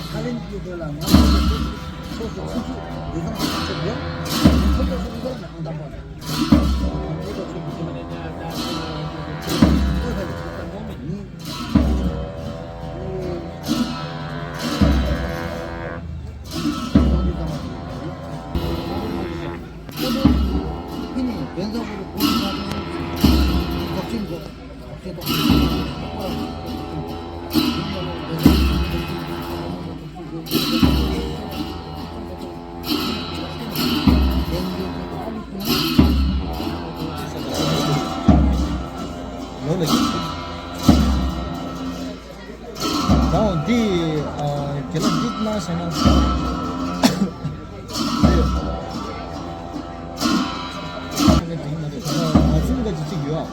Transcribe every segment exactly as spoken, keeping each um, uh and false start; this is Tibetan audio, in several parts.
ཁ་ལེན་གྱི་དོན་ལ་ང་ཚོ་ཚོགས་སུ་ཚུགས་ཚུགས་ལས་བཟང་ཞིག་ཆགས་ཆོག་ཡོད། ཚོགས་སུ་ཚུགས་ཚུགས་ལ་ཨང་དང་པོ་ཚོགས་སུ་ཚུགས་ཚུགས་ཚོགས་ས་ལས་ཚོགས་ས་ནི། ལོ་ལ་ཡིན། ད་འདི་ཨ་དགེ་ལགས་འདི་གནང་ཟེར་ན། ང་ཚོའི་འགའ་ཅིག་ཅིག་ཡོད་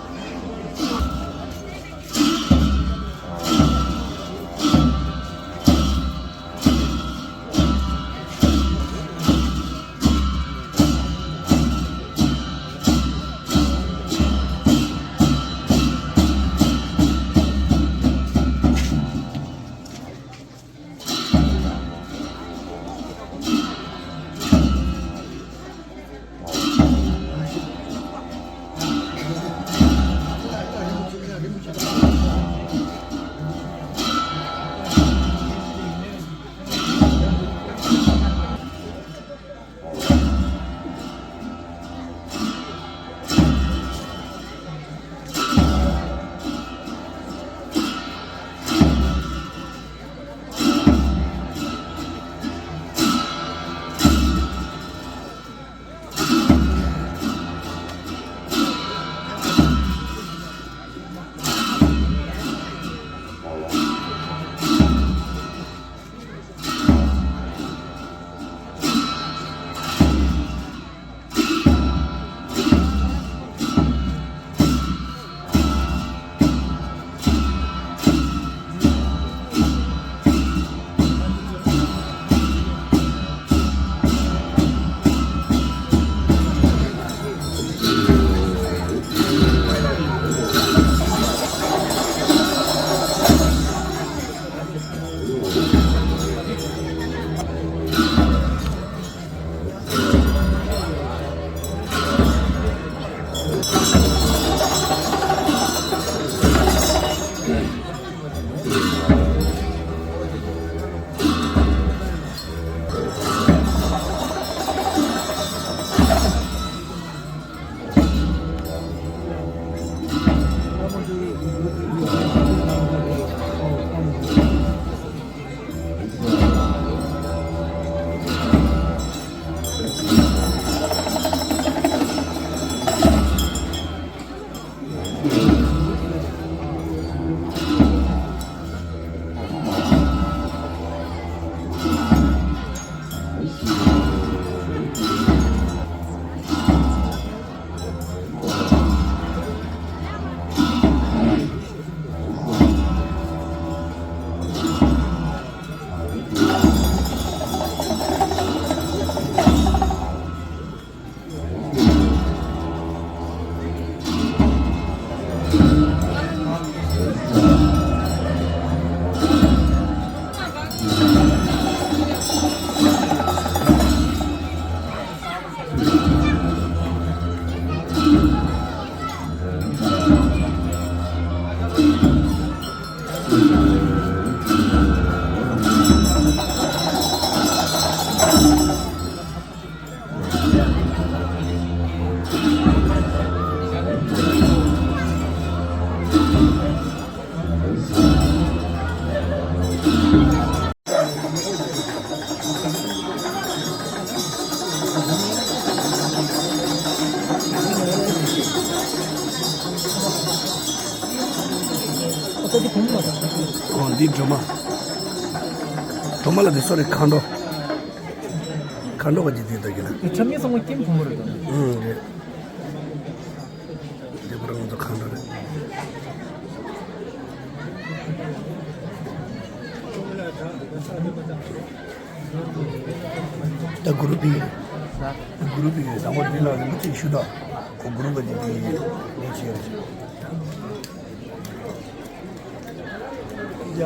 ཨ། ཨོ་འདི་སྒྲོལ་མ། སྒྲོལ་མ་ལ་དེ་སོ་རེ་མཁའ་འགྲོ། མཁའ་འགྲོ་ག་ཅིག་དེ་ལྟ་གི་ན། ཁྲ་མི་སོང་བ་ཀིམ་ཕུང་བོ་རེད་དོ། ཨུང་རེད། འདི་པར་ང་ཚོ་མཁའ་འགྲོ་རེད། ད་གུ་རུ་པི། གུ་རུ་པི་གི་དང་པོ་འདི་ལ་རིན་པོ་ཆེ་ཞུ་དང་། ཁོ་གུ་རུ་པ་འདི་དེ་ལས་བྱེད་རེད། ཡ།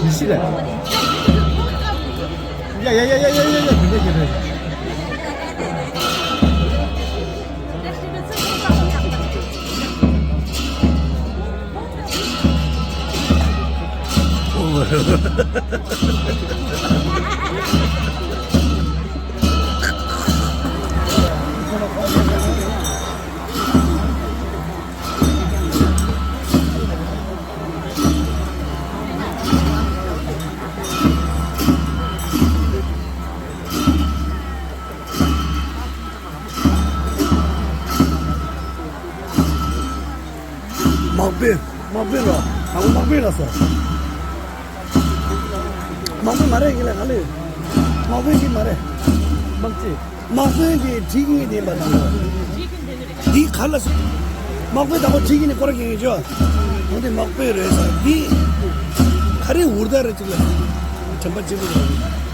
You see that? Yeah, yeah, yeah, yeah, yeah, yeah, yeah. དམག་དཔོན་ལ་དང་པོ་དམག་དཔོན་ལ་སོ། དམག་དཔོན་མ་རེད་ཡིན་ལ་ག་ལེ། དམག་དཔོན་གྱི་མ་རེད། དམག་སྤྱི། དམག་དཔོན་གྱི་ཁྲིད་ཀྱི་དེ་ཡིན་པ་དང་པོ། འདི་ག་ལ་སོ། དམག་དཔོན་དང་པོ་ཁྲིད་ཀྱི་ནི་སྐོར་གྱི་ཡིན་ཅོ། འོན་ཏེ་དམག་དཔོན་རེད་ས་འདི། ག་རེ་འུར་ད་རེད་ཅིག་ལ། དྲན་པ་གཅིག་པུ་རེད།